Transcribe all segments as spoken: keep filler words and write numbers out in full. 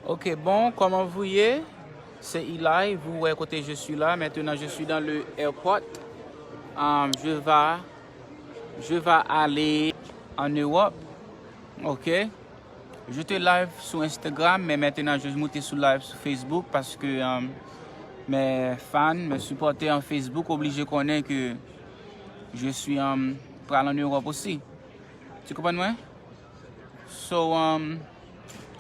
Ok, bon, comment vous y est? C'est Eli. Vous voyez côté je suis là. Maintenant, je suis dans le airport. Euh, je vais, je vais aller en Europe. Ok. Je te live sur Instagram, mais maintenant, je monte sur live sur Facebook parce que euh, mes fans, mes supporters en Facebook obligés connaissent que je suis euh, pral en Europe aussi. Tu comprends, moi? So, um,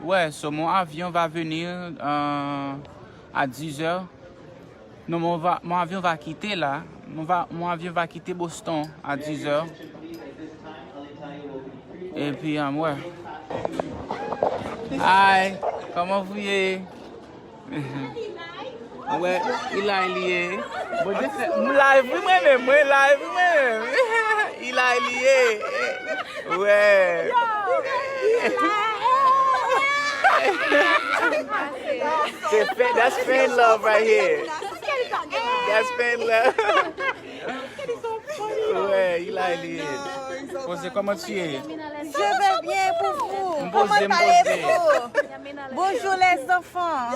ouais, so mon avion va venir euh, à dix heures. Non, mon, va, mon avion va quitter là. Mon, va, mon avion va quitter Boston à dix heures. Et puis, um, ouais. Hi, comment vous y est? Wè, Eli li ye. M live wi mwen menm, mwen live wi mwen menm. Eli li ye. Wè. Se fan, that's fan love right here. That's fan love. Wè, Eli li ye. Poze, comment tu es? Je vais bien pour vous. M poze, m poze. Bonjour les enfants.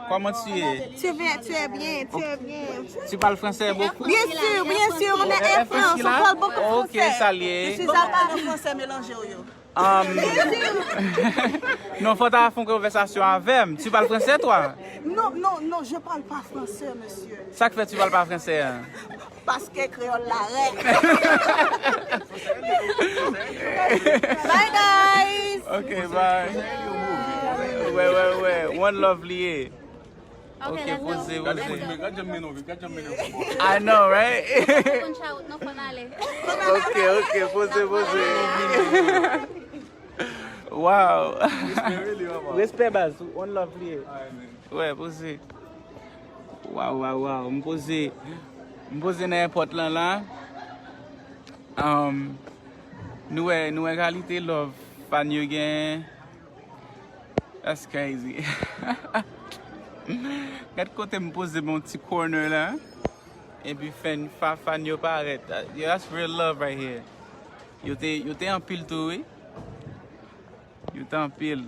Comment tu es? Tu vas, tu es bien, tu es bien. Tu parles français beaucoup? Bien sûr, bien sûr, on est en France, on parle beaucoup français. Ok, salye. Je suis à Paris. Français mélangé, yo. Um, non, fò w ta fè yon konvèsasyon avè m. Tu parles français, toi? Non, non, non, je parle pas français, monsieur. Sa k fè tu parles pas français an? Paske kreyòl la rèd. Bye, guys. Ok, bye. Wè, wè, wè. One love li ye. Ok, poze, poze. I know, right? Ok, ok, poze, poze. Wow. Respè baz, one love li ye. Wè, poze. Waw, waw, waw. M poze, m poze nan èpòt lan la. Um, nou wè, nou wè kalite love fan yo gen. That's crazy. Gad kote m poze m yon ti corner la. Epi fan, fa, fan yo parèt. Yo, that's real love right here. Yo te, yo te anpil tou, wi. Yo te anpil.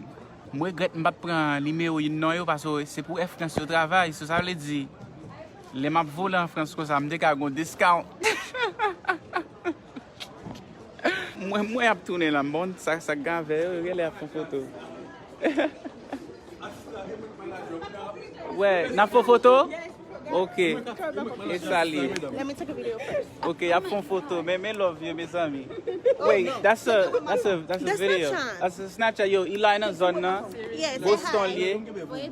M regrèt m pa t pran nimewo youn nan yo, paske se pou Air France yo travay. So, sa vle di, lè m ap vole an Frans konsa, m te ka gon discount. Mwen, mwen ap tounen la, m pa konn sa, sa k gen avè yo, yo genlè ap fè foto. Wè, n ap fè foto? Ok. E sa li. Let me take a video first. Ok, y ap fè yon foto. Men, men love yo, mezanmi. Wait, that's a, that's a, that's a video. That's a Snapchat. Yo, Eli nan zòn nan. Boston li ye.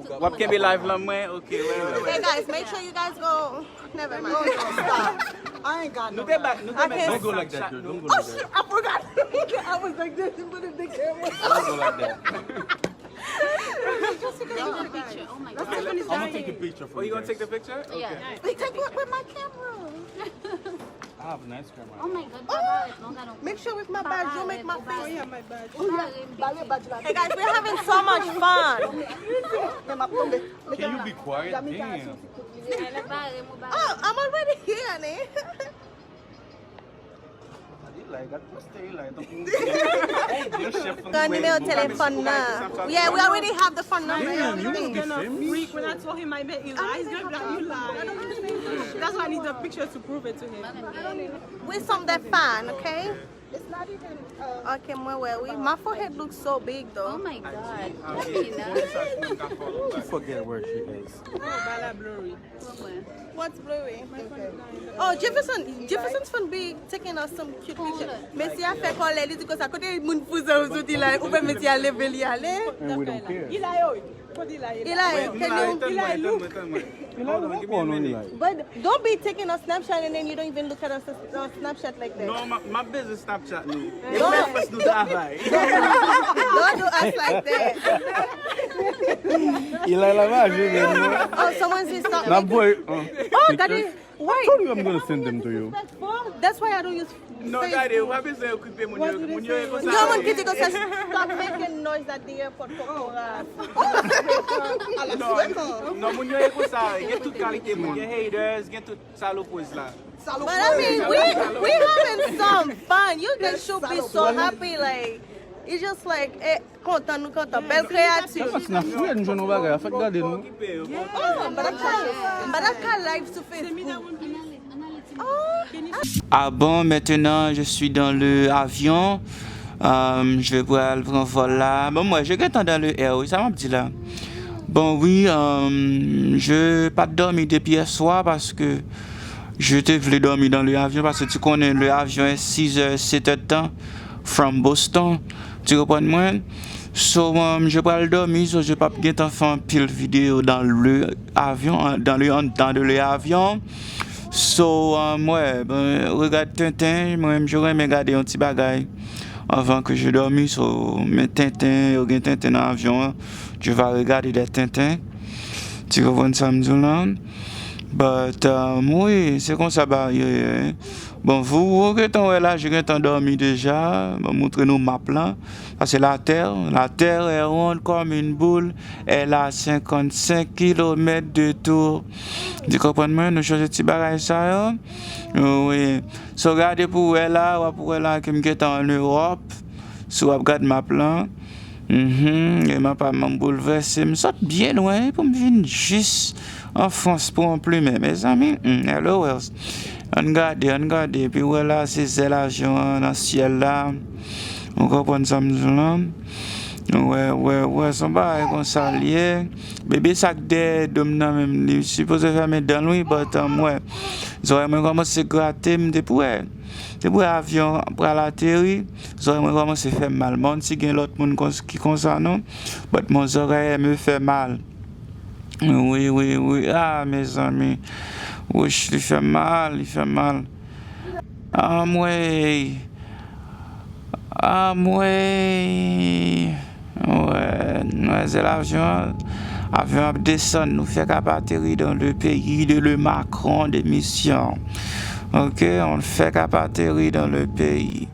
W ap kenbe live lan mwen. Ok, wè, wè, wè. Hey guys, make sure you guys go. Never mind. Stop. I ain't got no. Nou te ba, nou te met. Don't go like that, girl. Don't go like that. Oh shit, I forgot. I was like this in front of the camera. Don't go like that. Let's take a picture. Oh my god. I'm gonna take a picture for you guys. Oh, you gonna take the picture? Yeah. Okay. He take what with my camera? I have a nice camera. Oh my god. Oh, make sure with my badge, you make my face. Oh yeah, my badge. Oh yeah, bare badge la. Hey guys, we're having so much fun. Men m ap tonbe. Can you be quiet? Damn. Oh, I'm already here, ne? Pran nimewo telefòn nan. Yeah, we already have the phone number. He's gonna freak when I told him I met Eli. He's gonna be like, "You lie." That's why I need the picture to prove it to him. We some that fine, okay? It's not even. Uh, okay, mwen wè, wi. My forehead looks so big, though. Oh my god. She forget where she is. Oh, bala blurry. What's blurry? Oh, Jefferson, Jefferson's phone be taking us some cute picture. Mesye a fè kòlè, li di konsa, kote moun fou sa yo soti la, ou wè mesye a leve li ale. And we don't care. Eli, can you, Eli, look. But don't be taking a snapshot and then you don't even look at us on Snapchat like that. Non, m ap bezwen Snapchat nou. E fè fòs nou travay. Don't do us like that. Eli la va jwe menm. Oh, someone says something. N ap voye. Oh, gade. Wait. I told you I'm gonna send them to you. That's why I don't use. Non, gade, ou pa bezwen okipe moun yo. Moun yo e konsa. Yo, moun ki di konsa, stop making noise at the airport, kokorat. Non, non, moun yo e konsa. Gen tout kalite moun. Gen haters, gen tout salopoz la. But I mean, we we having some fun. You guys should be so happy, like. It's just like, eh, kontan nou kontan. Bèl kreyati. Sa fè si n ap fouye, nou jwenn yon bagay, fèk gade nou. Oh, m pa t ap ka, m pa t ap ka live sou Facebook. Ah bon, maintenant je suis dans le avion. Euh, je vais pral pran vòl la. Bon, mwen, je gentan dans le air, wi, sa m ap di la. Bon, wi, euh, je pa t dòmi depi yè swa paske je te vle dòmi dans le avion paske tu konnen le avion est six heures, sept heures de temps from Boston. Tu konprann mwen? So, um, je pral dòmi, so je p ap gentan fè anpil videyo dans le avion, dans le, dans le avion. So, um, ouais, ben, regad tenten, mwen menm, je renmen gade yon ti bagay avant que je dormi, so, men tenten, yo gen tenten nan avyon an, je vais regarder des tenten. Tu konprann sa m di w lan? But, um, wi, se konsa bagay yo ye. Bon, vous, vous gentan wè la, je gentan dòmi deja. Bon, montre nou map lan. Sa se la terre. La terre est ronde comme une boule. Elle a cinquante-cinq kilomètres de tour. Di konprann mwen, nou chanje ti bagay sa yo. Wi. So gade pou wè la, w ap wè la ke m gentan an Ewòp. Si w ap gad map lan. Mhm, e map la m boulvèse. M sot byen lwen pou m vin jis an Frans pou yon plimen, mezanmi. Hmm, hello, Wells. Ann gade, ann gade. Epi wè la, se zèl avyon an nan syèl la. Ou konprann sa m di w lan? Wè, wè, wè, se yon bagay konsa l ye. Bebe sa k dèyè do m nan menm, li sipoze fèmen dan l wi, but, um, wè. Zòrèy mwen kòmanse grate m depi wè. Depi wè avyon pral ateri, zòrèy mwen kòmanse fè m mal. Bon, si gen lòt moun ki konsa non, but mon zòrèy me fè mal. Wi, wi, wi. Ah, mezanmi. Wouch, li fè m mal, li fè m mal. Anmwey. Anmwey. Wè, nou wè zèl avyon an. Avyon ap desann, nou fèk ap ateri dans le pays de le Macron de mission. Ok, on fèk ap ateri dans le pays.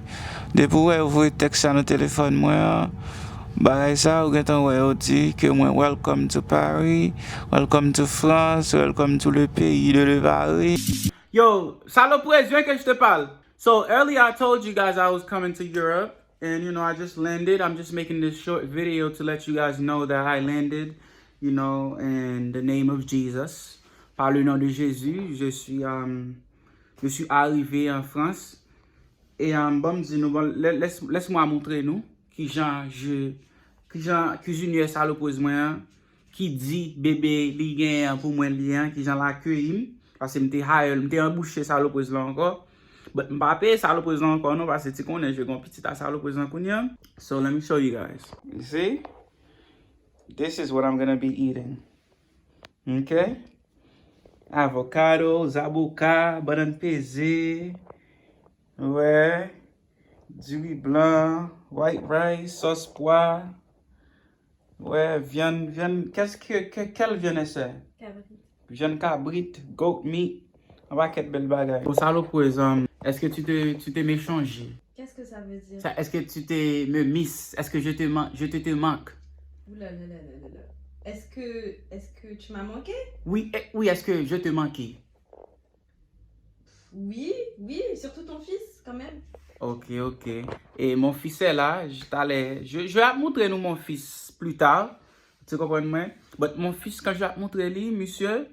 Depi w wè yo voye tèks sa nan telefòn mwen an, bagay sa ou gentan wè yo di ke mwen welcome to Paris, welcome to France, welcome to le pays de le Paris. Yo, salopreuse, viens que je te parle. So earlier I told you guys I was coming to Europe, and you know, I just landed. I'm just making this short video to let you guys know that I landed, you know, in the name of Jesus. Par le nom de Jésus, je suis, um, je suis arrivé en France. E, um, ban m di nou, bon, lè, lès, lès mwa montre nou kijan je, kijan kizinye salopreuse mwen an, ki di bebe li genyen an pou mwen li an, kijan l akeyi m. Paske m te hire l, m te anbouche salopreuse lan ankò. But m pa peye salopreuse lan ankò non, paske ti konnen je gen yon pitit a salopreuse lan kounye a. So let me show you guys. You see? This is what I'm gonna be eating. Ok? Avokado, zaboka, bannann peze. Wè. Diri blan, white rice, sòs pwa. Wè, vyann, vyann, qu'est-ce que, que, quelle viande est ça? Kabrit. Vyann kabrit, goat meat, yon pakèt bèl bagay. Bon, salopreuse, um, est-ce que tu te, tu te m'échanges? Qu'est-ce que ça veut dire? Ça, est-ce que tu te me miss? Est-ce que je te man-, je te, te manque? Ouh là là là là là là. Est-ce que, est-ce que tu m'as manqué? Oui, eh, oui, est-ce que je te manquais? Oui, oui, surtout ton fils, quand même. Ok, ok. E mon fils est là, j-, talè, je, je vais montrer nou mon fils plus tard. Tu comprends, mwen? But mon fils, quand je vais montrer li, monsieur,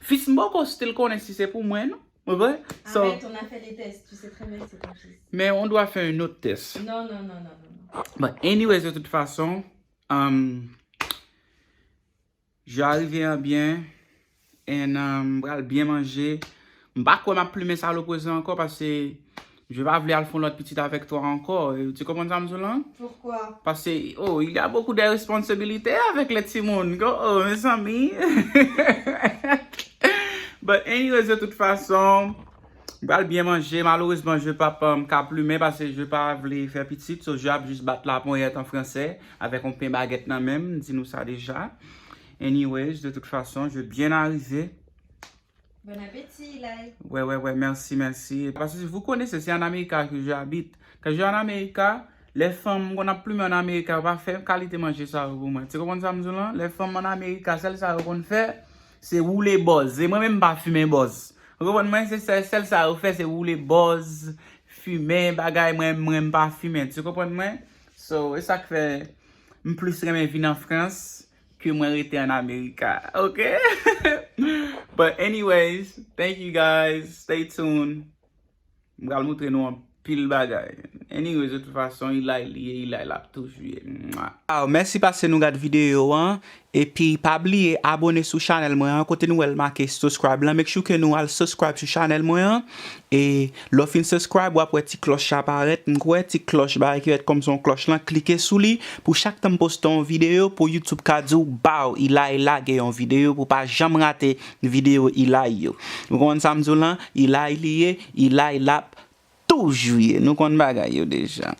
fils m poko still konnen si se pou mwen, non? Ou konprann? So, arrête, on a fait les tests, tu sais très bien que c'est ton fils. Mais on doit faire un autre test. Non, non, non, non, non, non. But anyways, de toute façon, um, je arrive an byen, and, um, m pral byen manje. M pa kwè m ap plimen salopreuse lan ankò, paske je pa vle al fè yon lòt pitit avèk twa ankò. Ou te konprann sa m di w lan? Pourquoi? Paske, oh, il y a beaucoup de responsabilités avec les timoun. Oh, oh, mezanmi. But anyways, de toute façon, m pral byen manje. Malerezman, je p ap, um, ka plimen paske je pa vle fè pitit. So, je ap jis bat laponyèt an fransè avèk yon pen bagèt nan men m, m di nou sa deja. Anyways, de toute façon, je bien arrivé. Bon appétit, Eli. Ouais, ouais, ouais, merci, merci. Parce que vous connaissez, c'est en America que j'habite. Quand je suis en America, lè fanm konn ap plimen an Amerika, yo pa fè kalite manje sa yo pou mwen. Ti konprann sa m di w lan? Lè fanm an Amerika, sèl sa yo konn fè, se woule bòz. E mwen menm, m pa fimen bòz. Ou konprann mwen? Se sèl, sèl sa yo fè, se woule bòz, fimen, bagay. Mwen, mwen, m pa fimen. Ti konprann mwen? So, e sa k fè m plis renmen vin an Frans ke mwen rete an Amerika, ok? But anyways, thank you guys. Stay tuned. M pral montre nou anpil bagay. Anyways, de tout fason, Ilay li ye, Ilay l ap toujou ye. Mwah. Aw, mèsi paske nou gad videyo an. Epi pa bliye abone sou chanèl mwen an. Kote nou wè l make subscribe lan, make sure ke nou al subscribe sou chanèl mwen an. E lè w fin subscribe, w ap wè ti klòch la parèt. M kwè ti klòch bagay ki rèt kòm se yon klòch lan, klike sou li. Pou chak tan m poste yon videyo, pou YouTube ka di w, baw, Ilay lage yon videyo, pou w pa janm rate videyo Ilay yo. Ou konprann sa m di w lan? Ilay li ye, Ilay l ap toujou ye. Nou konn bagay yo deja.